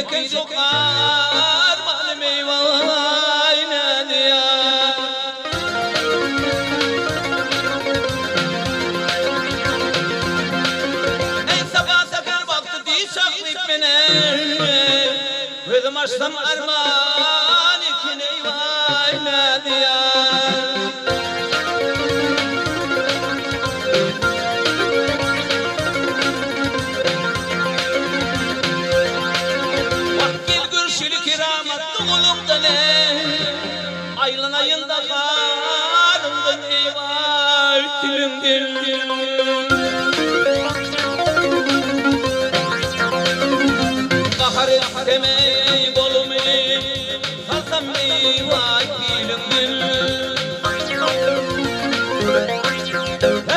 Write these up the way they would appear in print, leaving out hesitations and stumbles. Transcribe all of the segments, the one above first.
eken şo armanym eýwaý nädýär. Eý saba säher wagty diş aklyp men eý, Gözüm açsam arman eken eýwaý nädýär. Wah gel görşeli keramatly goluňdan eý, Aýlanaýyn-da galyňdan eýwaý tiliňden. Gahar etsem eý golumy salsam eýwaý piliňden.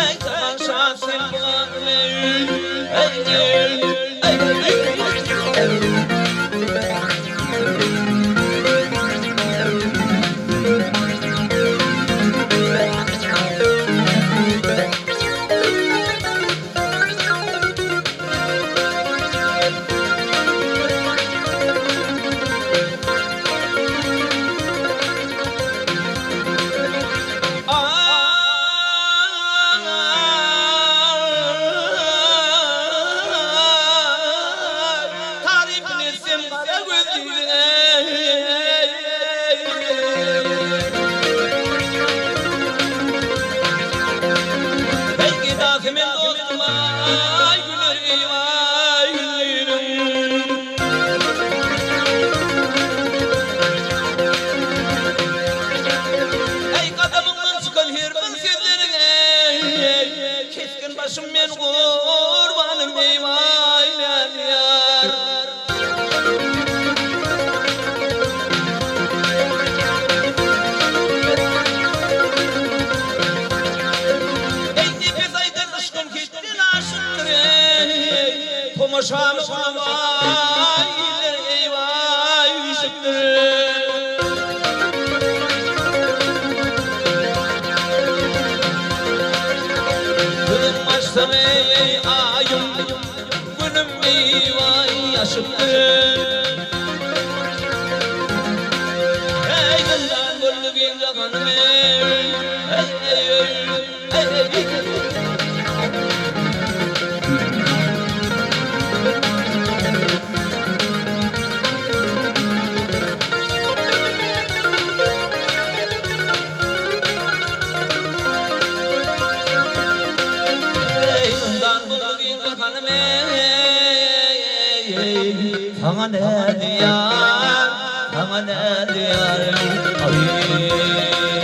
Eý jahan şa sen pygamber eý eý eý eý. Tarypyny etsem gara gözlüliň eý. Eý gedasy men dostum aý güler eýwaý güldüriň. Eý gadamyňdan çykan her bir sözleriň eý. Kesgin başym men gurbanym eýwaý näzýar. Eý nepes aýdan yşkym hetden aşypdyr eý. Tomaşamy gulamaý iller eýwaý üýşüpdir. Gözüm açsam eý aýym, günüm eýwaý ýaşypdyr. Eý zyndan boldy giň jahanym eý, eý eý eý eý eý. Eý zyndan boldy giň jahanym eý, saňa ne diýer, saňa ne diýer, aý.